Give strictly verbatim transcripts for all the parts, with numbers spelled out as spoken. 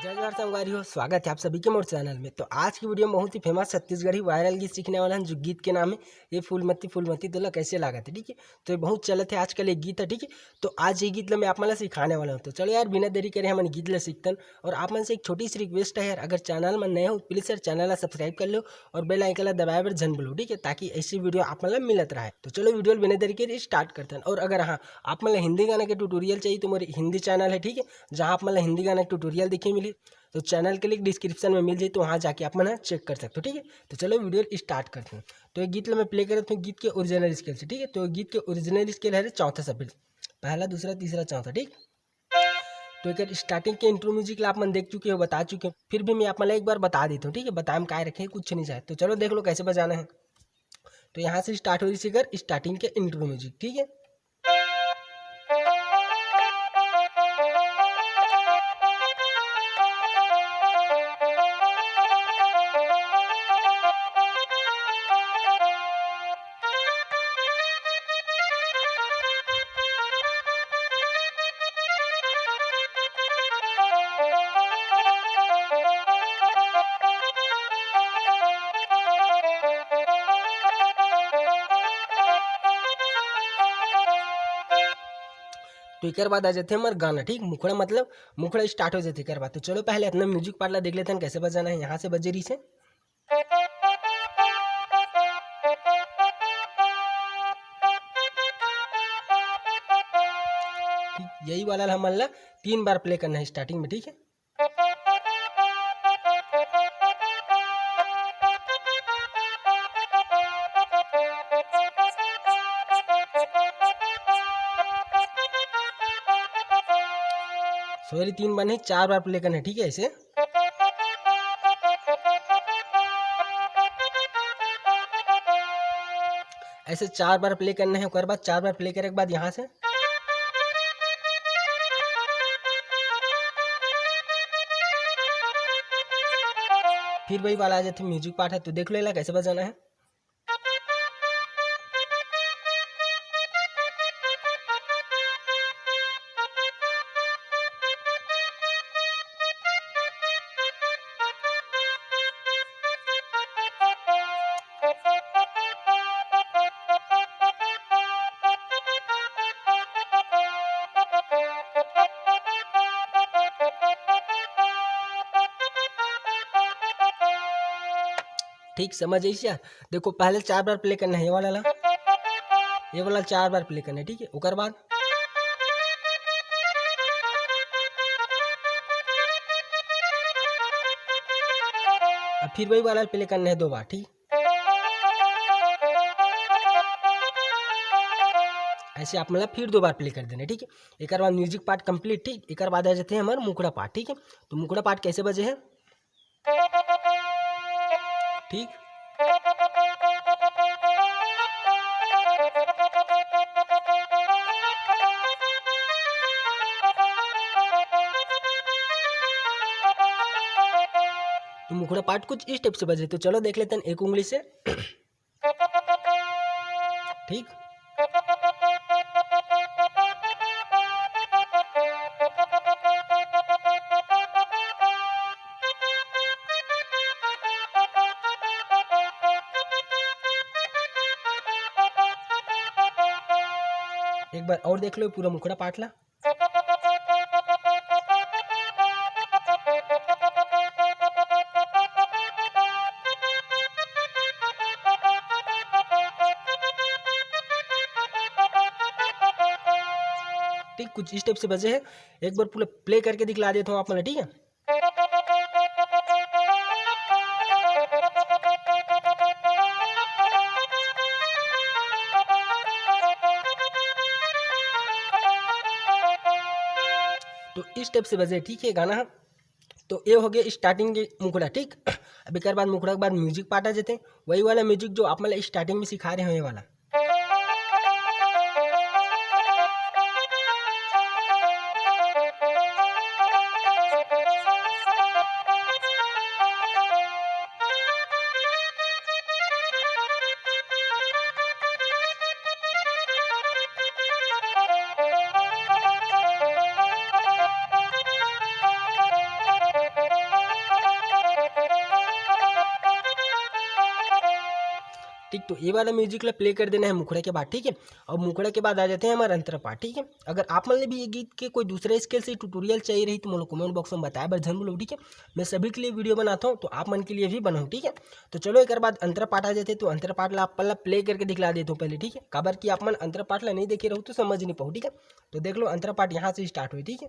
जय जोहार संगवारी हो, स्वागत है आप सभी के मोर चैनल में। तो आज की वीडियो में बहुत ही फेमस छत्तीसगढ़ी वायरल गीत सीखने वाला है, जो गीत के नाम है ये फूलमती फूलमती तोला कैसे लागत है, ठीक है। तो ये बहुत चलत है आजकल ये गीत है, ठीक है। तो आज ये गीत ला मैं आप मन ला सिखाने वाला हूँ। तो चलो यार, बिना देरी करे हमन गीत ला सीखतन। और आप मन से एक छोटी सी रिक्वेस्ट है यार, अगर चैनल में नए हो, प्लीज यार चैनल ला सब्सक्राइब कर लो और बेल आइकन ला दबाए बर झन भूलो, ठीक है, ताकि ऐसी वीडियो आप मन ला मिलत रहे। तो चलो वीडियो ला बिना देरी करे स्टार्ट करतन। और अगर हाँ, आप मन ला हिंदी गाना के ट्यूटोरियल चाहिए तो मोर हिंदी चैनल है, ठीक है, जहाँ आप मन ला हिंदी गाना के ट्यूटोरियल देखे मिली। तो चैनल के लिंक डिस्क्रिप्शन में मिल जाए, तो वहाँ जाके आप मन चेक कर सकते हो, ठीक है। तो चलो वीडियो स्टार्ट करते हैं। तो ये गीत ला मैं प्ले करत हूँ गीत के ओरिजिनल स्केल से, ठीक है। तो गीत के ओरिजिनल स्केल है रे चौथा सफेद, पहला, दूसरा, तीसरा, चौथा, ठीक। तो एक स्टार्टिंग के इंट्रो म्यूजिक ला आप मन देख चुके हो, बता चुके हो, फिर भी मैं आप मन ला एक बार बता देता हूँ, ठीक है। बताए में काय रखे, कुछ नहीं चाहे। तो चलो देख लो कैसे बजाना है। तो यहाँ से स्टार्ट हो रही है स्टार्टिंग के इंट्रो म्यूजिक, ठीक है। तो एकर बाद आ जाथे हमर गाना, ठीक, मुखड़ा, मतलब मुखड़ा स्टार्ट हो जाथे एकर बाद। तो चलो पहले अपना म्यूजिक पार्ट ला देख लेथन, कैसे बजाना है। यहाँ से बजे रही से, ठीक, यही वाला हमन ला तीन बार प्ले करना है स्टार्टिंग में, ठीक है। सॉरी, तीन बार नहीं, चार बार प्ले करना है, ठीक है। ऐसे ऐसे चार बार प्ले करना है, ओकर बाद चार बार प्ले करे के बाद यहाँ से फिर वही वाला आ जाते म्यूजिक पार्ट है। तो देख लो एला कैसे बजाना है। ठीक समझ आइस यार। देखो, पहले चार बार प्ले करना है ये वाला ला, ये वाला चार बार प्ले करना है, ठीक है। ओकर बाद अब फिर वही वाला प्ले करना है दो बार, ठीक। ऐसे आप मतलब फिर दो बार प्ले कर देना, ठीक है। एक बार म्यूजिक पार्ट कंप्लीट, ठीक। एक बार आ जाते हैं हमारे मुखड़ा पार्ट, ठीक है। तो मुखड़ा पार्ट कैसे बजे है, ठीक। तो मुखड़ा पार्ट कुछ इस टाइप से बजे, तो चलो देख लेते हैं एक उंगली से। ठीक। एक बार और देख लो पूरा मुखड़ा पार्ट ला। ठीक, कुछ इस टाइप से बजे है। एक बार पूरा प्ले करके दिखला देता हूँ आप मन ला, ठीक है। तो इस टाइप से बजे, ठीक है, गाना। तो ये हो गया स्टार्टिंग के मुखड़ा, ठीक। अब एक बार मुखड़ा के बाद म्यूजिक पार्ट आ जाते हैं, वही वाला म्यूजिक जो आप मतलब स्टार्टिंग में सिखा रहे हो, ये वाला। ठीक, तो ये वाला म्यूजिक ला प्ले कर देना है मुखड़ा के बाद, ठीक है। और मुखड़ा के बाद आ जाते हैं हमारे अंतरा पाठ, ठीक है। अगर आप मन ले भी ये गीत के कोई दूसरे स्केल से ट्यूटोरियल चाहिए रही तो मोला कमेंट बॉक्स में बताए बर झन भूलो, ठीक है। मैं सभी के लिए वीडियो बनाता हूँ, तो आप मन के लिए भी बनाऊँ, ठीक है। तो चलो, एक बाद अंतरा पाठ आ जाते, तो अंतरा पाठ ला आप मन ला प्ले करके दिखला देता हूँ पहले, ठीक है। काबर कि आप मन अंतरा पाठ ला नहीं देखे रहू तो समझ नहीं पाओ, ठीक है। तो देख लो, अंतरा पाठ यहाँ से स्टार्ट हुई, ठीक है।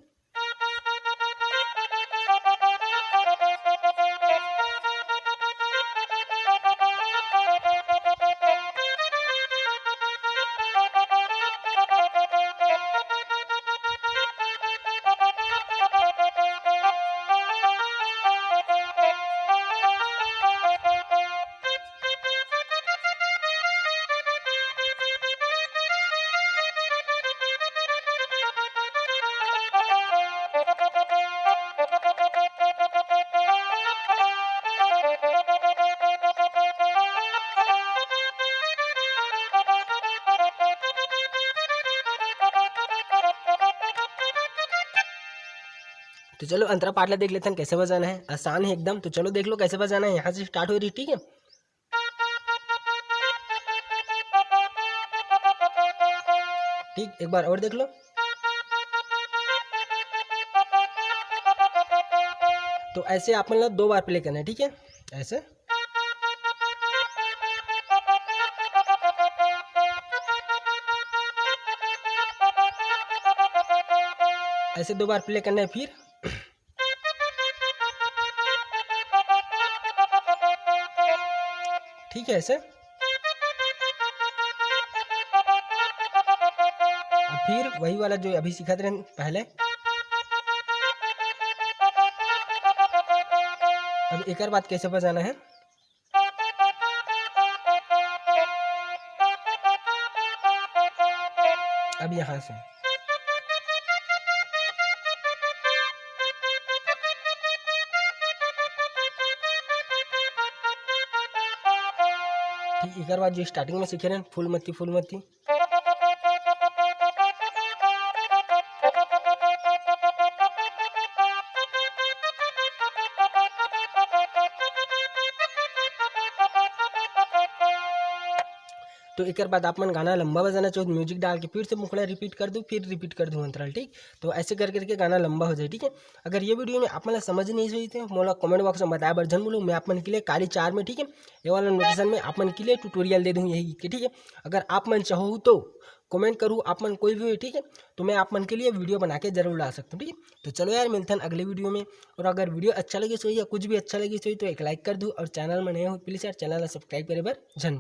तो चलो, अंतरा पाठ ला देख लेथन कैसे बजाना है। आसान है एकदम। तो चलो देख लो कैसे बजाना है। यहाँ से स्टार्ट हो रही, ठीक है। ठीक, एक बार और देख लो। तो ऐसे आप मतलब दो बार प्ले करना है, ठीक है, ऐसे। ऐसे दो बार प्ले करना है। फिर ठीक है, ऐसे। अब फिर वही वाला जो अभी सीखत रहे पहले। अब एकर बाद कैसे बजाना है। अब यहाँ से ठीक, एकर बाद जो स्टार्टिंग में सीखे रहे फूलमती फूलमती, तो एकर बाद आप मन गाना लंबा बजाना चाहो तो म्यूजिक डाल के फिर से मुखड़ा रिपीट कर दो, फिर रिपीट कर दो अंतराल, ठीक। तो ऐसे कर करके गाना लंबा हो जाए, ठीक है। अगर ये वीडियो में आप मन ला समझ नहीं होई तो मोला कमेंट बॉक्स में बताए बर झन भूलो, मैं आप मन के लिए काली चार में, ठीक है, ये वाला नोटिफिकेशन में आप मन के लिए ट्यूटोरियल दे दूँ यही गीत के, ठीक है। अगर आप मन चाहो तो कमेंट करूँ आप मन कोई भी, ठीक है, तो मैं आप मन के लिए वीडियो बना के जरूर ला सकता हूँ, ठीक है। तो चलो यार, मिलथन अगले वीडियो में। और अगर वीडियो अच्छा लगे सो या कुछ भी अच्छा लगे सो तो एक लाइक कर दो, और चैनल में नए हो प्लीज यार चैनल ला सब्सक्राइब करे बर झन